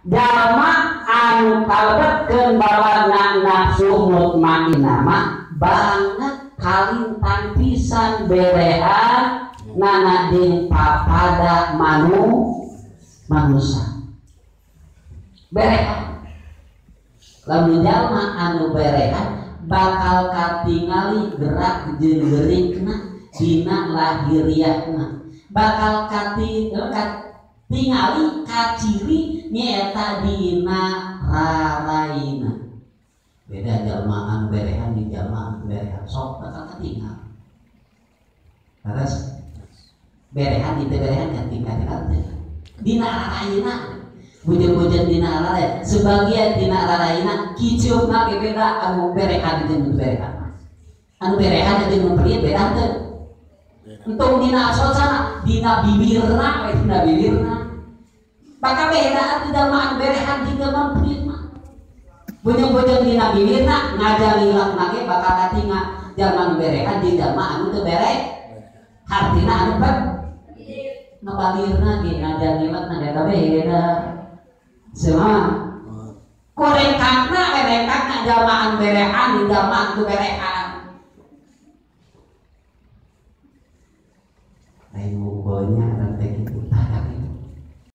Jalma anu kalebetkeun bawana nafsu mutmainnah mah banget kalintang pisan berehan nana jeung papada manusa. Berehan. Lamun jalma anu berehan bakal katingali gerak jeung gerikna dina lahiriahna. Bakal katingali kaciri nyaeta dina raraina. Beda jalma anu berehan jeung jalma anu berehan sok bakal katingal. Terus berehan di berehan katingal teh dina raraina. Bujeng-bujeng dina raraina, sebagian dina raraina kicupna ge beda anu berehan jeung nu berehan. Anu berehan jeung nu pelit beda teu. Entong dina socana, dina bibirna we dina bibirna. Bakal beda atuh jalma anu berehan jeung jalma pelit mah. Bujeng-bujeng dina bibirna ngajalilakna ge bakal katingal jalma anu berehan jeung jalma anu teu bere. Hartina anu pelit. Nu balirna ge ngajalilakna ge beda. Semua korengkakna merengkakna jalma anu berehan jeung jalma anu teu berehan. Lain ngumpulnya urang teh kitu tah